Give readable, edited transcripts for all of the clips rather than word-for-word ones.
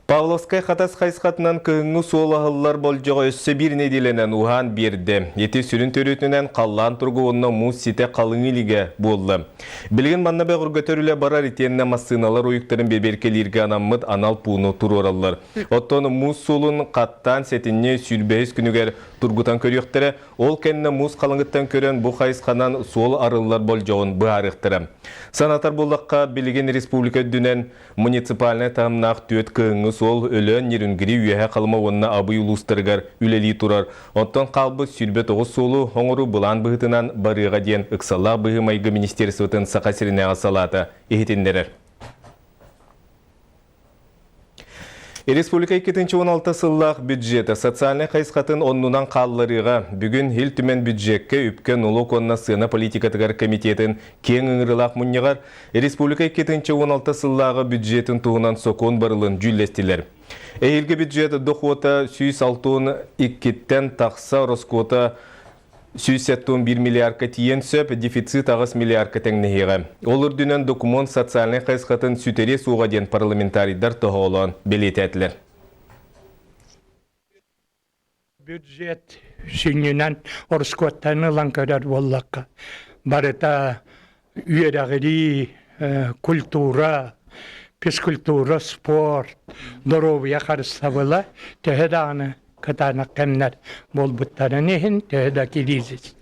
Павловскай Хатас хайысхатынан кыһыҥҥы суол аһыллар болдьоҕо өссө биир нэдиэлэнэн уһаан биэрдэ. Ити сүрүн төрүөтүнэн халлаан туруга уонна муус ситэ халыҥ илигэ буолла. Билигин манна бөҕөргөтөр үлэ барар итиэннэ массыыналар уйуктарын бэбиэркэлииргэ анаммыт анал пууну туруораллар. Оттон муус суолун хаттаан сэтинньи сүүрбэһис күнүгэр тургутан көрүөхтэрэ. Ол кэннэ муус халыҥыттан көрөн бу хайысханан суол арыллар болдьоҕун быһаарыахтара. Санатар буоллахха, билигин республика үрдүнэн Муниципальнай таһымнаах түөрт кыһыҥҥы суол Өлөөн, Нерюнгри, Үөһээ Халыма уонна Абый улуустарыгар үлэлии турар. Оттон хаалбыт 29 суолу оҥоруу былаан быһыытынан барыаҕа диэн ыксаллаах быһыы-майгы министерствотын Саха сиринээҕи салаата иһитиннэрэр. Республика 2016 сыллаах бюджета социальнай хайысхатын оннунан хаалларыыга бүгүн Ил Түмэн бюджеккэ, үпкэ, нолуок уонна сыана политикатыгар комитетын киэҥ ыҥырыылаах мунньаҕар Республика 2016 сыллааҕы бюджетын туһунан сокуон барылын дьүүллэстилэр. Эһиилги бюджет дохуота 162-ттэн тахса, ороскуота 171 миллиардка тиийэн сөп, дефицит 8 миллиардка тэҥнэһиэҕэ. Ол үрдүнэн докумуон социальнай хайысхатын сүтэриэ суоҕа диэн парламентарийдар тоһоҕолоон бэлиэтээтилэр. Бюджет сүнньүнэн ороскуоттарын ылан көрөр буоллахха, барыта үөрэҕирии, культура, физкультура, спорт, доруобуйа харыстабыла төһө даҕаны кытаанах кэмнэр буолбуттарын иһин, төһө да кризис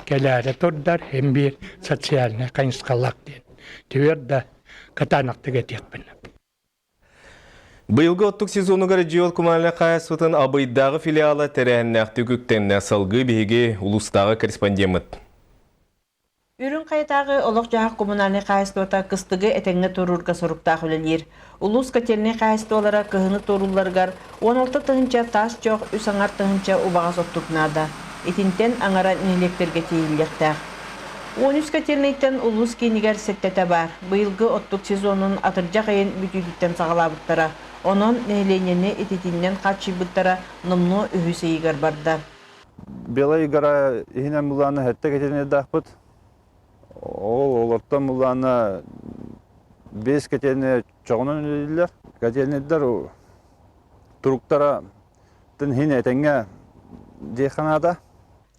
кэлээри турдар, һин биир социальнай хайысхалаах диэн түөр да кытаанахтык этиэхпин. Быйылгы оттук сезонугар дьиэл коммунальнай хаһаайыстыбатын Абыйдааҕы филиала тэрээһиннээхтик үктэннэ. Салгыы биһиги улуустааҕы корреспондеммыт. Үрүҥ Хайатааҕы олох-дьаһах коммунальнай хаһаайыстыбата кыстыгы этэҥҥэ туоруурга соруктаах үлэлиир. Улуус котельнай хаһаайыстыбалара кыһыны туоруулларыгар 16 тыһыынча таас чох, үс аҥар тыһыынча убаҕас оттук наада. Итинтэн аҥара нэһилиэктэргэ тиэйиллиэхтээх. 13 котельнайтан улуус киинигэр сэттэтэ баар. Быйылгы оттук сезонун атырдьах ыйын бүтүүтүттэн саҕалаабыттара. Онон нэһилиэнньэни ититиннэн хааччыйбыттара номнуо үһүс ыйыгар барда. Белай гора иһинэн булааны сэттэ котельнайдаахпыт. Ол олортон булаана биэс котельнай чоҕунан үлэлииллэр. Котельнайдар туруктара хин этэҥҥэ диэххэ наада.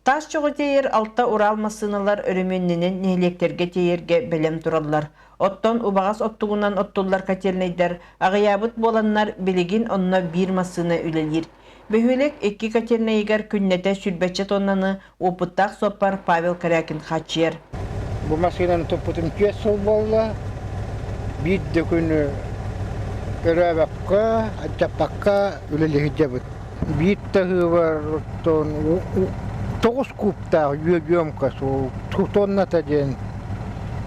Таас чоҕу тиэйэр алта Урал массыыналар өрөмүөннэнэн нэһилиэктэргэ тиэйэргэ бэлэм тураллар. Оттон убаҕас оттугунан оттуллар котельнайдар аҕыйаабыт буоланнар, билигин онно биир массыына үлэлиир. Бөһүөлэк икки котельнайыгар күннэтэ сүүрбэччэ тоннаны уопуттаах суоппар Павел Корякин хааччыйар. Бу массыынаны туппутум түөрт сыл буолла. Биир да күн өрөөбөккө, алдьаппакка үлэлэһэ Биир таһыыбар тоҕус кубтаах үөдүөмкэ тонната диэн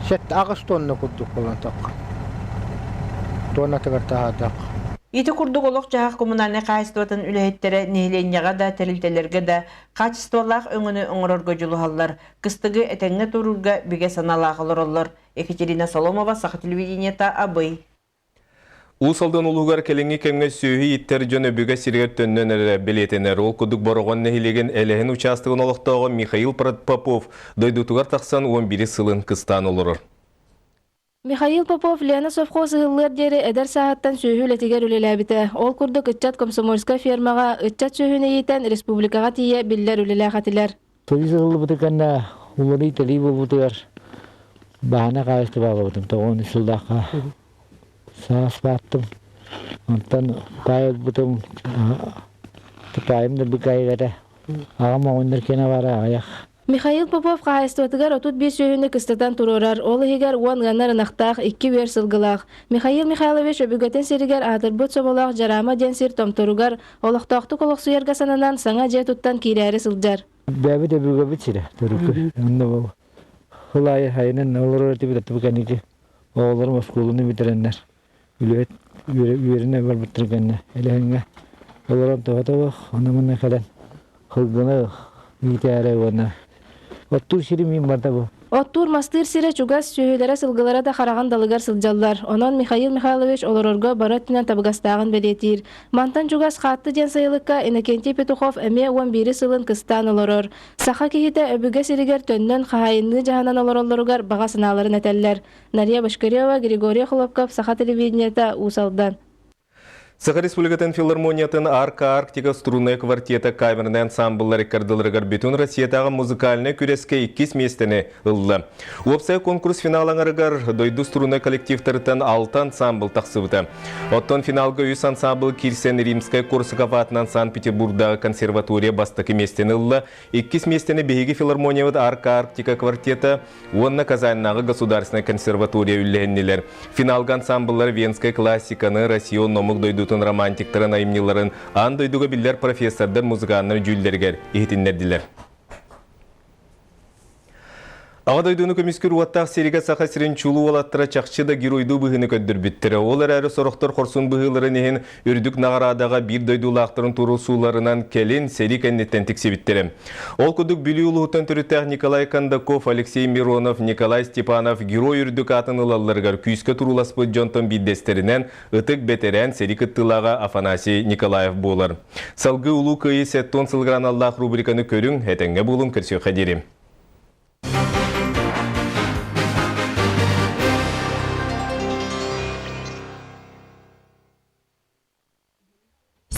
7-8 тонна курдук буолан тахха. Тоннатыгар таһаардах. Ити курдук олох-дьаһах коммунальнай хаһаайыстыбатын үлэһиттэрэ нэһилиэнньэҕэ да, тэрилтэлэргэ да хаачыстыбалаах өҥөнү оҥорорго дьулуһаллар, кыстыгы этэҥҥэ туруурга бигэ санаалаах олороллор. Екатерина Соломова, Саха телевидениета, Абый. Уус Алдан улууһугар кэлиҥҥи кэмҥэ сүөһү ииттэр дьон өбүгэ сиригэр төннөн эрэрэ бэлиэтэнэр. Ол курдук Бороҕон нэһилиэгин Элэһин учаастагын олохтооҕо Михаил Попов дойдутугар тахсан 11 сылын кыстаан олорор. Михаил Попов Лена совхоз ыһыллыар диэри эдэр сааһыттан сүөһү үлэтигэр үлэлээбитэ. Ол курдук ыччат комсомольскай фермаҕа ыччат сүөһүнү иитэн республикаҕа тиийэ биллэр үлэлээх этилэр. Союз ыһыллыбыты кэннэ уларыы-тэлии буолбутугар баһаана хаһаайыстыба аҕалбытым. 93 сыллаахха саас бааттым. Онтон паай ылбытым, паайым да быкайык этэ. Аҕам оҕонньор киэнэ баара аҕыйах. Михаил Попов хаһаайыстыбатыгар 35 сүөһүнү кыстатан туруорар, ол иһигэр уон ыанар ынахтаах, икки үөр сылгылаах. Михаил Михайлович өбүгэтин сиригэр аатырбыт соболоох Дьараама диэн сир томторугар олохтоохтук олохсуйарга сананан саҥа дьиэ туттан киирээри сылдьар. Бэйэбит өбүгэбит сирэ төрүкү. Онно бу хыл аайы хайынан олорор этибит аттыбы кэнники оҕолорум оскуоланы бүтэрэннэр үлэһит үөрэнэ барбыттар кэннэ элэһиҥҥэ олорон тоҕо ону-маны кэлэн сылгыны иитээри уонна оттуур сирим мин барда бу. Оттуур мастыыр сирэ чугас, сүөһүлэрэ сылгылара да хараҕын далыгар сылдьаллар. Онон Михаил Михайлович олорорго бары өттүнэн табыгастааҕын бэлиэтиир. Мантан чугас Хаатты диэн сайылыкка Иннокентий Петухов эмиэ 11 сылын кыстаан олорор. Саха киһитэ өбүгэ сиригэр төннөн хаһаайынныы дьаһанан олороллоругар баҕа санааларын этэллэр. Нария Башкарева, Григорий Охлопков, Саха телевидениета, Уус Алдан. Саха Республикатын филармониятын Арка Арктика струнная квартета камернай ансамбллар иккардыларыгар бүтүн Россиятааҕы музыкальнай күрэскэ иккис миэстэни ылла. Уопсай конкурс финал аҥарыгар дойду струннай коллективтарыттан алта ансамбл тахсыбыта. Оттон финалга үс ансамбл киирсэн Римскай Корсаков аатынан Санкт-Петербургдааҕы консерватория бастакы миэстэни ылла. Иккис миэстэни биһиги филармониябыт Арка Арктика квартета уонна Казаннааҕы государственнай консерватория үллэһиннилэр. Финалга ансамбллар венскай классиканы, Россия омук дойдутун романтиктарын айымньыларын аан дойдуга биллэр профессордар, музыканнар дьүүллэригэр иһитиннэрдилэр. Аҕа дойдуну көмүскүүр уоттаах сиригэ Саха сирин чулуу уолаттара чахчы да геройдуу быһыыны көрдөрбүттэрэ. Ол эрээри сорохтор хорсун быһыыларын иһин үрдүк наҕараадаҕа биир дойдулаахтарын туруорсууларынан кэлин сэрии кэнниттэн тиксибиттэрэ. Ол курдук Бүлүү улууһуттан төрүттээх Николай Кондаков, Алексей Миронов, Николай Степанов герой үрдүк аатын ылалларыгар күүскэ турууласпыт дьонтон биирдэстэринэн ытык бэтэрээн сэрии кыттыылааҕа Афанасий Николаев буолар. Салгыы Улуу Кыайыы 70 сылыгар аналлаах рубриканы көрүҥ, этэҥҥэ буолуҥ, көрсүөххэ диэри.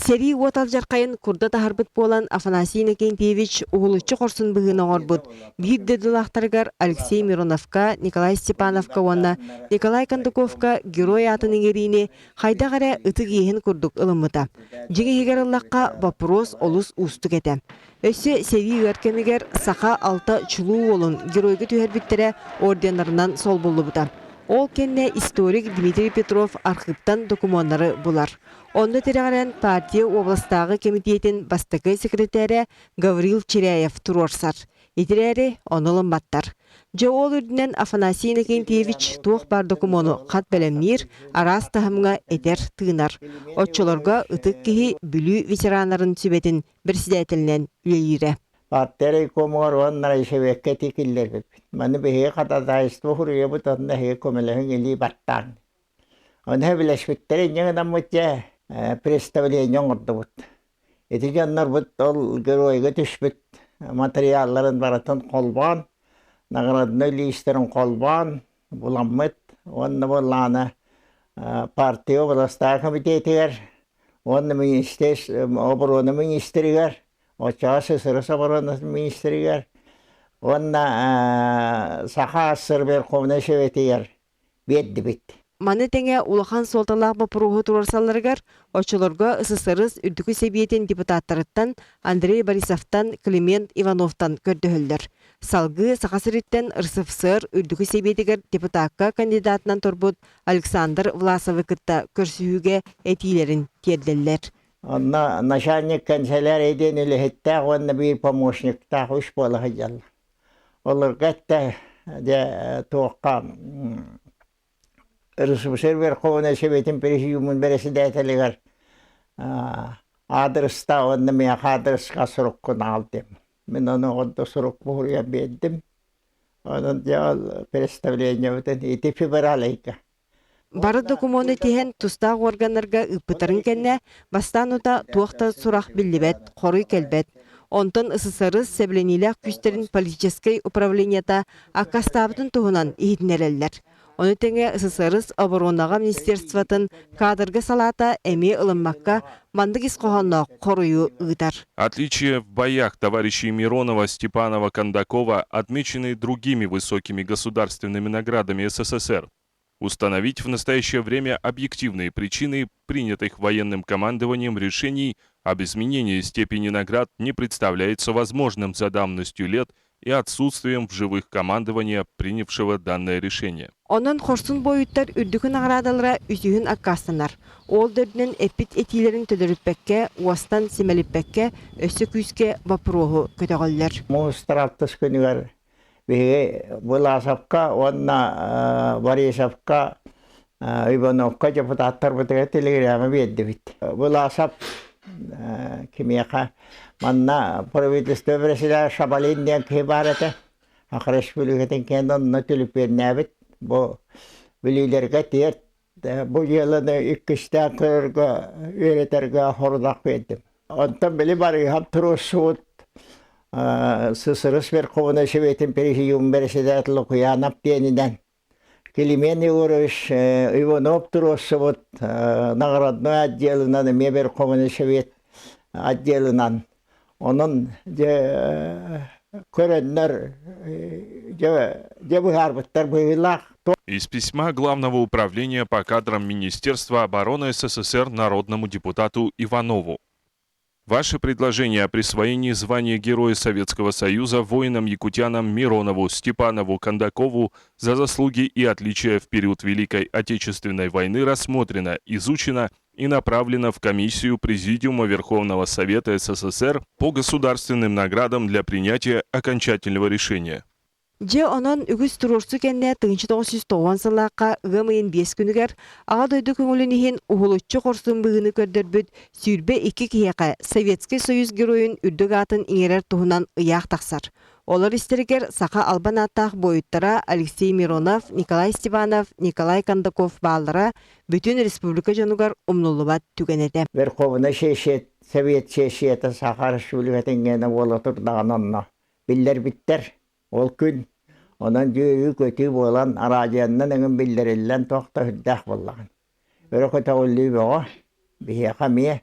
Сэрии уот алдьархайын курдат аһарбыт буолан Афанасий Иннокентьевич уһулуччу хорсун быһыыны оҥорбут биир дойдулаахтарыгар Алексей Мироновка, Николай Степановка уонна Николай Кондаковка герой аатын иҥэриини хайдах эрэ ытык иэһин курдук ылыммыта. Дьиҥ иһигэр ыллахха, боппуруос олус уустук этэ. Өссө сэрии ыар кэмигэр саха алта чулуу уолун геройга түһэрбиттэрэ орденнарынан солбуллубута. Ол кэннэ историк Дмитрий Петров архыыптан докумуоннары булар. Онно тирэҕирэн партия уобаластааҕы кэмитиэтин бастакы секретарэ Гаврил Чиряев туруорсар. Итирээри ону ылымматтар. Дьэ ол үрдүнэн Афанасий Иннокентьевич туох баар докумуону хат бэлэмниир, араас таһымҥа этэр-тыынар. Оччолорго ытык киһи Бүлүү ветераннарын сүбэтин председателинэн үлэлиирэ. Партия райкомугар уонна райсовекка ити киллэрбиппит. Маны биһиги ходатайство суруйабыт онно эһиги көмөлөһүҥ илии баттаан. Ону билэспиттэрэ инньэ гынаммыт дьэ представление оҥордубут. Ити дьоннорбут ол геройга түспүт материалларын барытын холбоон, наградной лиистэрин холбоон буламмыт уонна буоллаҕына партия областаах комитетигэр уонна министерство оборона министригэр оччоҕо СССР оборонатын министригэр уонна Саха АССР Верховнай Советигэр биэрдибит. Маны тэҥэ улахан суолталаах боппуруоһу туруорсалларыгар оччолорго СССР Үрдүкү Сэбиэтин депутаттарыттан Андрей Борисовтан, Климент Ивановтан көрдөһөллөр. Салгыы Саха сириттэн РСФСР Үрдүкү Сэбиэтигэр депутакка кандидатынан турбут Александр Власовы кытта көрсүһүүгэ этиилэрин тиэрдэллэр. Онно начальник канцелярия диэн үлэһиттээх уонна биир помощниктаах үс буола сылдьаллар. Олорго эттэ дьэ туохха РСФСР Верховнай Советын Президиумун бэрэсэдээтэлигэр аадырыста уонна миэхэ аадырыска суруккун аҕал диэн. Мин ону оҕонто сурук буһуруйан биэрдим. Онон дьэ ол представлениебытын ити февраль ыйга. Бары докумуону тиһэн тустаах уорганнарга ыыппыттарын кэннэ, бастаан ута туох да сурах биллибэт, хоруй кэлбэт. Онтон СССР сэбилэниилээх күүстэрин политическай управлениета аккаастаабытын туһунан иһитиннэрэллэр. Ону тэҥэ СССР оборонаҕа министерствотын кадрга салаата эмиэ ылыммакка маннык ис хоһоонноох хоруйу ыытар. Отличия в боях товарищей Миронова, Степанова, Кондакова отмечены другими высокими государственными наградами СССР. Установить в настоящее время объективные причины принятых военным командованием решений об изменении степени наград не представляется возможным за давностью лет и отсутствием в живых командования, принявшего данное решение. Онон хорсун буойуттар үрдүкү наҕараадалара үсүһүн аккаастанар. Ол да үрдүнэн эппит этиилэрин төлөрүппэккэ, уостан симэлиппэккэ өссө күүскэ боппуруоһу көтөҕөллөр. Муус алтыс күнүгэр биһиги Быласовка уонна Борисовка Ивановка депутаттарбытыгар телеграмма биэрдибит. Быласов кимиэхэ манна правительство председателя Шабалин диэн киһи баар этэ. Саха Республикатын кэннэ онно түлүпүөннээбит. Бу бүлүүлэргэ тиэрт бу дьыаланы иккистээн көрөргө, үөрэтэргэ хорудах биэрдим. Онтон били барыһап туруорсубут СССР Верховнай Советын Президиум председателя Лукьянов диэнинэн. Климент Егорович Иванов туруорсубут наградной отделынан эмиэ Верховный Совет отделынан. Онон дьэ көрөннөр дьэ дьэ быһаарбыттар быһыылаах. Из письма Главного управления по кадрам Министерства обороны СССР народному депутату Иванову. Ваше предложение о присвоении звания Героя Советского Союза воинам-якутянам Миронову, Степанову, Кондакову за заслуги и отличия в период Великой Отечественной войны рассмотрено, изучено и направлено в комиссию Президиума Верховного Совета СССР по государственным наградам для принятия окончательного решения. Дьэ, онон үгүс туруорсуу кэннэ 1990 сыллаахха ыам ыйын биэс күнүгэр Аҕа дойду көҥүлүн иһин уһулуччу хорсун быһыыны көрдөрбүт 22 киһиэхэ Советскай Союз Геройун үрдүк аатын иҥэрэр туһунан ыйаах тахсар. Олор истэригэр саха албан ааттаах буойуттара Алексей Миронов, Николай Степанов, Николай Кондаков бааллара бүтүн республика дьонугар умнуллубат түгэн этэ. Верховнай Совет сессията Саха Республикатын гена буола турдаҕына онно биллэрбиттэр. Ол күн онон дьүөрүү-көтүү буолан, араадьыйаннан эҥин биллэриллэн туох да сүрдээх буоллаҕын. Өрө көтөҕүллүү бөҕө, биһиэхэ эмиэ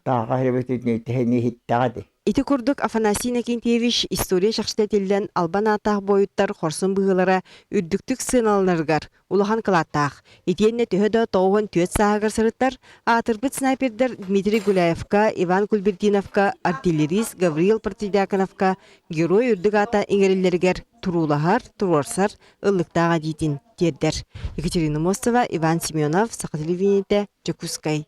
тааҕа иһиттэҕэ ити. Ити курдук Афанасий Иннокентьевич история чахчыта этиллэн албан ааттаах буойуттар хорсун быһыылара үрдүктүк сыаналанарыгар улахан кылааттаах. Итиэннэ төһө да 94 сааһыгар сырыттар, аатырбыт снайпердар Дмитрий Гуляевка, Иван Кульбертиновка, артиллерист Гавриил Протодьяконовка герой үрдүк аата иҥэриллэригэр туруулаһар, туруорсар ыллыктаах этиитин тиэрдэр. Екатерина Мостова, Иван Семенов, Саха телевидениетэ, Дьокуускай.